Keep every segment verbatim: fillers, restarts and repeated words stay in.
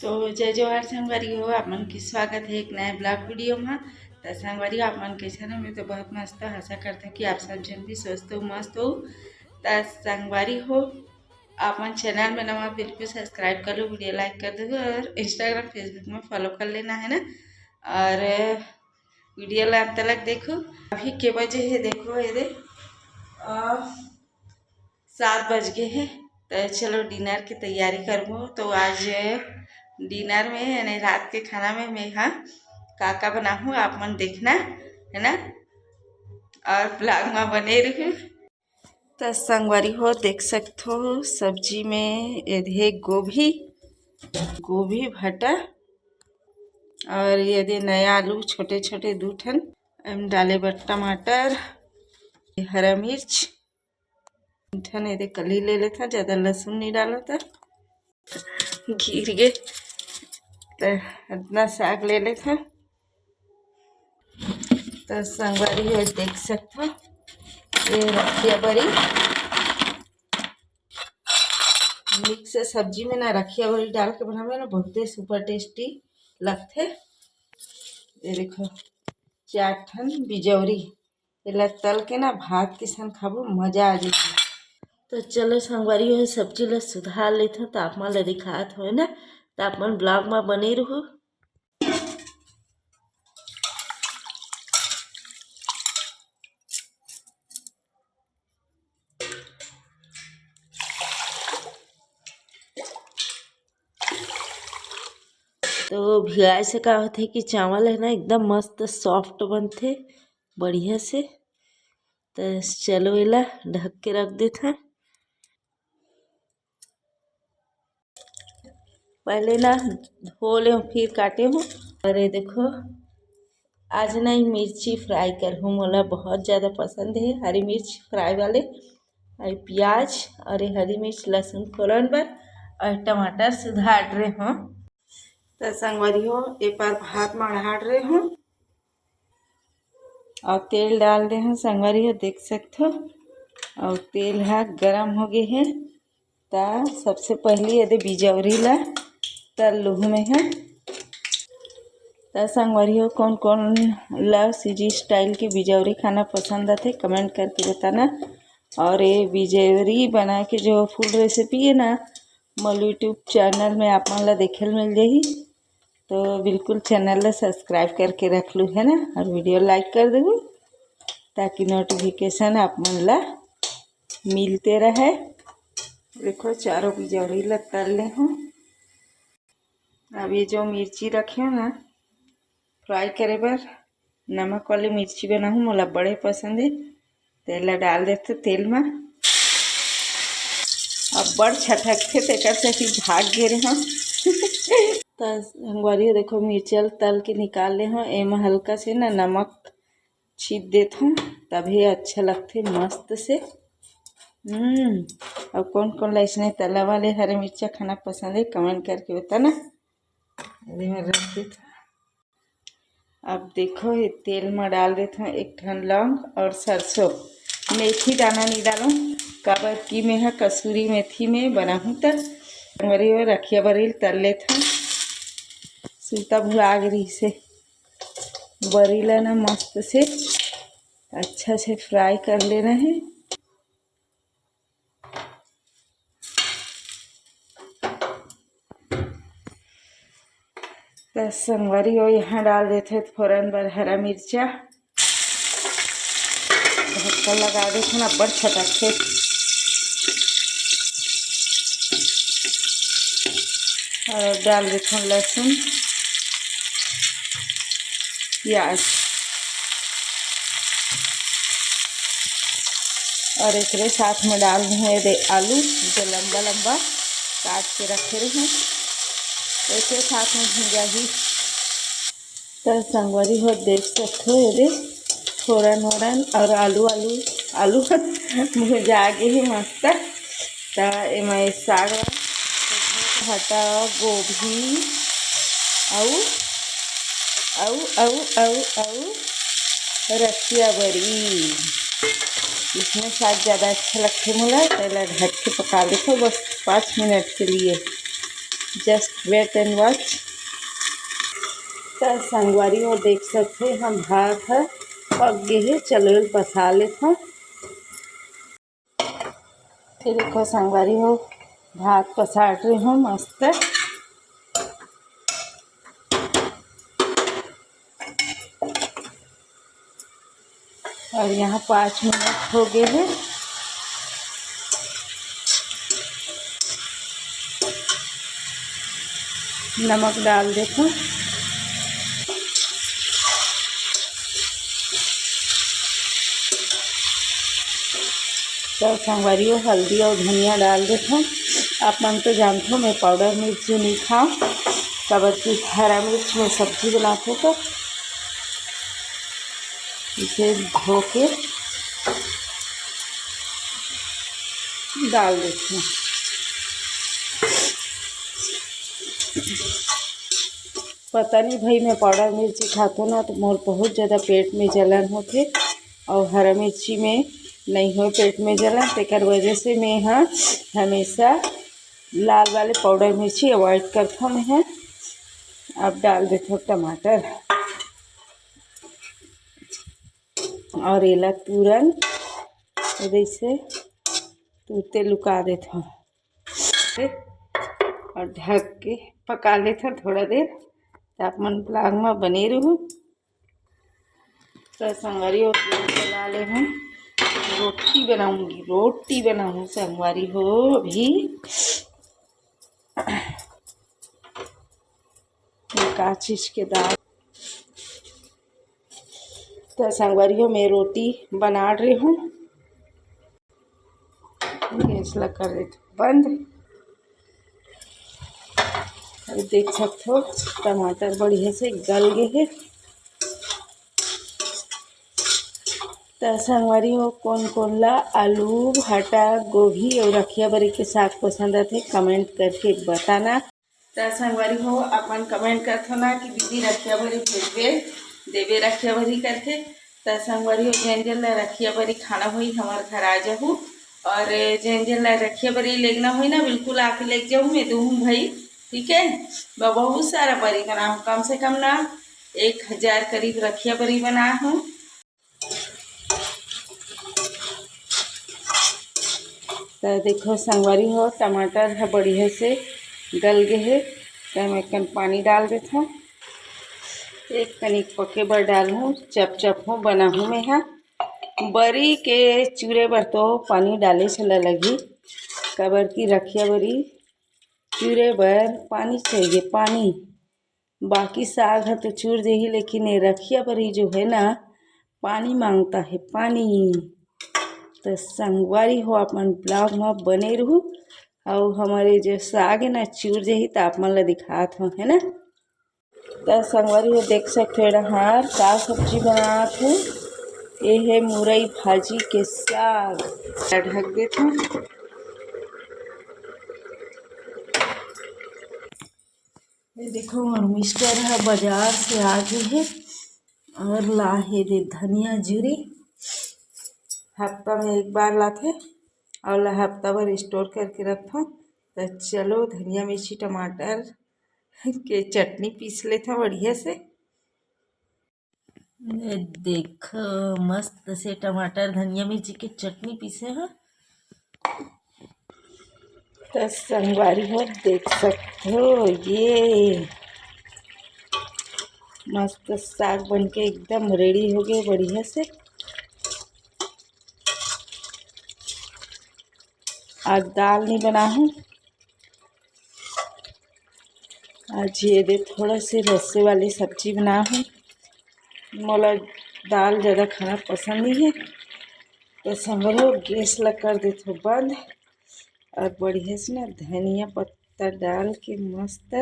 तो जय जोहार संगवारी हो, आप मन के स्वागत है एक नए ब्लॉग वीडियो में। तो संगवारी हो, आप मन कैसन हो? मैं तो बहुत मस्त हूँ। आशा करता हूँ कि आप सब जन भी स्वस्थ हो, मस्त हो। तो संगवारी हो, आप मन चैनल में नवा, बिल्कुल सब्सक्राइब कर लो, वीडियो लाइक कर दो और इंस्टाग्राम, फेसबुक में फॉलो कर लेना है ना। और वीडियो ला अंत तक देखो। अभी के बजे है देखो, ये दे, आ, सात बज गए हैं। तो चलो डिनर की तैयारी करबो। तो आज डिनर में यानी रात के खाना में मैं, हाँ, का का बनाहूँ, आप मन देखना है ना, और ब्लॉग में बने रहू। तो संगवारी हो, देख सकत हो सब्जी में ये दे गोभी, गोभी भटा, और ये दे नया आलू छोटे छोटे दू ठन, एम डाले बर टमाटर, हरा मिर्च, ठन ये दे कली ले लेथा, ज्यादा लहसुन नहीं डालो तो गिर गे। तो इतना साग ले लेथा। तो संगवारी हो, देख सकत हो, ये रखिया बरी मिक्स सब्जी में ना, रखिया बरी डाल के बनावे ना, बहुते सुपर टेस्टी लगथे। ये देखो, चार ठन बिजौरी, एला तल के ना भात के संग खाबो, मजा आ जाही। तो चलो संगवारी हो, सब्जी ला सुधार लेथन, तो आप मन ला दिखात होय ना, तो आप मन ब्लॉग में बने रहू। तो भिगाए से का होथे कि चावल है ना, एकदम मस्त सॉफ्ट बनथे बढ़िया से। तो चलो एला ढक के रख देथन। पहले ना धो ले हूँ, फिर काटे हूँ। और ये देखो, आज ना ये मिर्ची फ्राई करहूँ, मोला बहुत ज़्यादा पसंद है हरी मिर्च फ्राई वाले। और प्याज और ये हरी मिर्च, लहसुन फोरन बर और टमाटर सुधार रहे हूँ। तो संगवारी हो, ए पार भात मढ़ाड़ रहे हूँ और तेल डाल दे हूँ संगवारी हो, देख सकत हो। और तेल हा गरम हो गए है, ता सबसे पहली ये दे बिजौरी ला तल लूहूँ मैं हा। ता संगवारी हो, कौन कौन ला सीजी स्टाइल के बिजौरी खाना पसंद आथे, कमेंट करके बताना। और ये बिजौरी बना के जो फुल रेसिपी है ना, मोर यूट्यूब चैनल में आप मन ला देखे ल मिल जाही। तो बिल्कुल चैनल ला सब्सक्राइब करके रख लू, है ना, और वीडियो लाइक कर देहू, ताकि नोटिफिकेशन आप मन ला मिलते रहे। देखो, चारों बिजौरी ला तल ले हूँ। अब ये जो मिर्ची रखे हो ना फ्राई करे बर, नमक वाली मिर्ची बनाहूँ, मोला बड़े पसंद है। तेल ला डाल देते तेल में। अब बड़ छटकथे, तेकर से फिर भाग गे रहे हम। तो संगवारी हो, देखो, मिर्चा ल तल के निकाल ले हूँ। एमा हल्का से ना नमक छीट देत हूँ, तभी अच्छा लगथे मस्त से। हम्म, अब कौन कौन ला इसने तला वाले हरे मिर्चा खाना पसंद है, कमेंट करके बताना। अरे, मैं रख देत हूँ। अब देखो, ये तेल में डाल देत हूँ एक ठन लौंग और सरसों। मेथी दाना नहीं डालूँ, काबर कि मैं ह कसूरी मेथी में बनाहूँ। त संगवारी हो, रखिया बरी ल तल लेत हूँ। सुरता भुला गे रही से, बरी ला ना मस्त से अच्छा से फ्राई कर लेना है। तो संगवारी हो, यहाँ डाल देथे फोरन बर हरा मिर्चा, ढक्कन लगा देथे ना, बड़ छटकथे। और डाल देथे लहसुन, प्याज। और एकरे साथ में डाल दूँ ये दे आलू, जो लंबा लंबा काट के रखे रहे, एकरे साथ में भुंजाही। तो संगवारी हो, देख सकते हो, ये दे फोरन वोरन और आलू, आलू, आलू भुंजा गे हे मस्त। त एमा साग, भाटा, गोभी, अउ, अउ, अउ, अउ, अउ रसिया बरी। इसमें साग ज़्यादा अच्छा लगथे मोला, त एला ढक के पका लेथव बस पाँच मिनट के लिए। Just wait and watch। त संगवारी हो, देख सकथे हम, भात ह पक गे हे। चलो एला पसा लेथन। फिर देखो संगवारी हो, भात पसार रही हूँ मस्त। और यहाँ पाँच मिनट हो गए हैं। नमक डाल देथों। तो संगवारी हो, हल्दी और धनिया डाल देथों। आप मन तो जानथो, मैं पाउडर मिर्ची नहीं खाऊँ, काबर कि हरा मिर्च में सब्जी बनाथे तो इसे धो के डाल देथों। पता नहीं भाई, मैं पाउडर मिर्ची खाथों ना, तो मोर बहुत ज़्यादा पेट में जलन होथे, और हरा मिर्ची में नहीं होय पेट में जलन, तेकर वजह से मैं ह हमेशा लाल वाले पाउडर मिर्ची अवॉइड करथों मैं ह। अब डाल देथों टमाटर और एला तुरंत जैसे तुरते लुका देथों। और ढक के पका लेथन थोड़ा देर। त आप मन vlog में बने रहू। तो संगवारी हो, तेल जला ले हूँ, रोटी बनाऊंगी, रोटी बनाऊँ संगवारी हो। अभी ये का चीज के दाल। तो संगवारी हो, मैं रोटी बना रही हूँ। गैस ला कर देथों बंद। अउ देख सकथो, टमाटर बढ़िया से गल गे हे। त संगवारी हो, कोन कोन ला आलू, भाटा, गोभी अउ रखिया बरी के साग पसंद आथे, कमेंट करके बताना। त संगवारी हो, अपन कमेंट करथो ना कि दीदी रखिया बरी भेजबे, देबे रखिया बरी करके। त संगवारी हो, जेन जेन ला रखिया बरी खाना होई, हमर घर आ जाहू। और जेन जेन ला रखिया बरी लेगना होई ना, बिल्कुल आके लेग जाहू, मैं दूहूँ भाई। ठीक है, मैं बहुत सारा बरी बना हूँ, कम से कम ना एक हजार करीब रखिया बरी बना हूँ। त देखो संगवारी हो, टमाटर ह बढ़िया से गल गे हे, त मैं कन पानी डाल देथों। एक कनिक पके बर डालहूँ, चप चप हो बनाहूँ मैं ह। बरी के चूरे बर तो पानी डाले चला लगही, काबर कि रखिया बरी चूरे बर पानी चाहिए, पानी। बाकी साग ह तो चूर देही, लेकिन ये रखिया बरी जो है ना, पानी मांगता है, पानी। त संगवारी हो, अपन vlog में बने रहू। अउ हमर ये जो साग है ना, चूर जाही त आप मन ला दिखात हो, है ना। त संगवारी हो, देख सकते हो डहार का सब्जी बनात हो। ये है मुरई भाजी के साग। ढक देथों। ये देखो, मोर मिस्टर ह बाजार से आ गे हे और लाहे दे धनिया जीरी। हफ्ता में एक बार लाथे और ला हफ्ता भर स्टोर करके रखथों। त चलो, धनिया, मिर्ची, टमाटर के चटनी पीस लेथों बढ़िया से। ये देखो, मस्त से टमाटर, धनिया, मिर्ची के चटनी पीसे ह। त संगवारी हो, देख सकते हो, ये मस्त साग बन के एकदम रेडी हो गए बढ़िया से। आज दाल नहीं बना हूँ, आज ये दे थोड़ा से रस्से वाली सब्जी बना हूँ। मोला दाल ज़्यादा खाना पसंद नहीं है, तो संगवारी हो, गैस ला कर देथों बंद और बढ़िया से ना धनिया पत्ता डाल के मस्त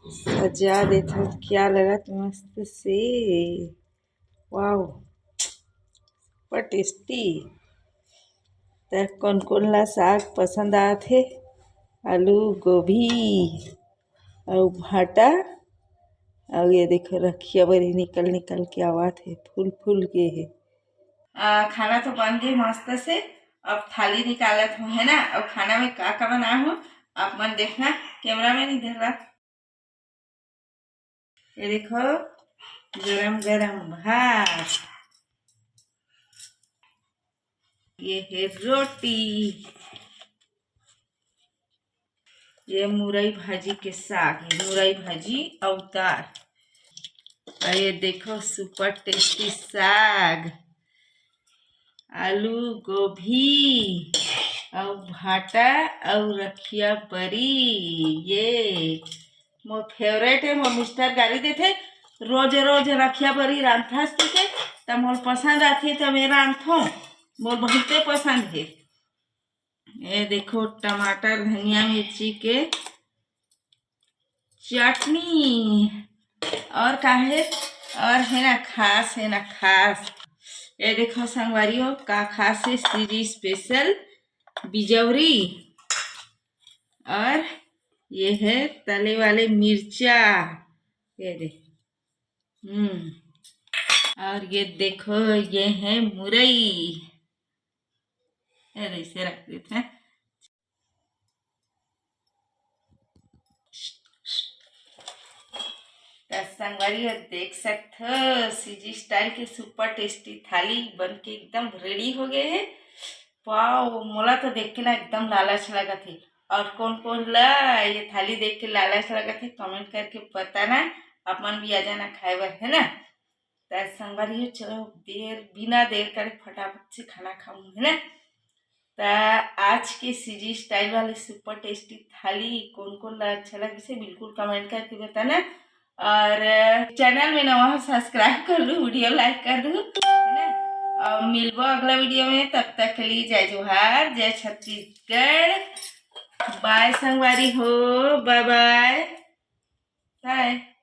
सजा देथों। क्या लगत मस्त से, वाओ, super tasty। त कोन कोन ला साग पसंद आथे? आलू, गोभी अउ भाटा, अउ ये देखो रखिया बरी निकल निकल के आवत हे, फूल फूल के हे। आ, खाना तो बन गए मस्त से। अब थाली निकालत हूँ, है ना। अब खाना में का का बना हूँ, आप मन देखना, कैमरा में नहीं देख रहा। ये देखो, गरम गरम भात, ये है रोटी, ये मुरई भाजी के साग, ये मुरई भाजी अवतार। और ये देखो, सुपर टेस्टी साग, आलू, गोभी, अउ भाटा, अउ रखिया बरी। ये मोर फेवरेट है। मोर मिस्टर गारी देथे, "रोज रोज रखिया बरी रांधथस," कहिके। त मोर पसंद आथे त मैं रांधथों, मोर बहुते पसंद है। ये देखो, टमाटर, धनिया, मिर्ची के चटनी। और का है? और है ना खास, है ना खास। ये देखो संगवारी हो, का खास है, सीजी स्पेशल बिजौरी। और ये है तले वाले मिर्चा, ये दे। हम्म। और ये देखो, ये है मुरई। ये दे, इसे रख देते हैं। त संगवारी हो, देख सकत हो, सीजी स्टाइल के सुपर टेस्टी थाली बन के एकदम रेडी हो गए है। वाओ, मोला तो देख के ना एकदम लालच लगत हे। और कौन कौन ला ये थाली देख के लालच लगत हे, कमेंट करके बताना। आप मन भी आ जाना खाए बर, है ना? त संगवारी हो, चलो देर, बिना देर करे फटाफट से खाना खाऊं, है ना? त आज के सीजी स्टाइल वाले सुपर टेस्टी थाली कौन कौन ला अच्छा लगिस हे, बिल्कुल कमेंट करके बताना। और चैनल में नवा हो, सब्सक्राइब कर लू, वीडियो लाइक कर दू, है ना? और मिलबो अगला वीडियो में, तब तक के लिए जय जोहार, जय छत्तीसगढ़, बाय संगवारी हो, बाय बाय, बाय।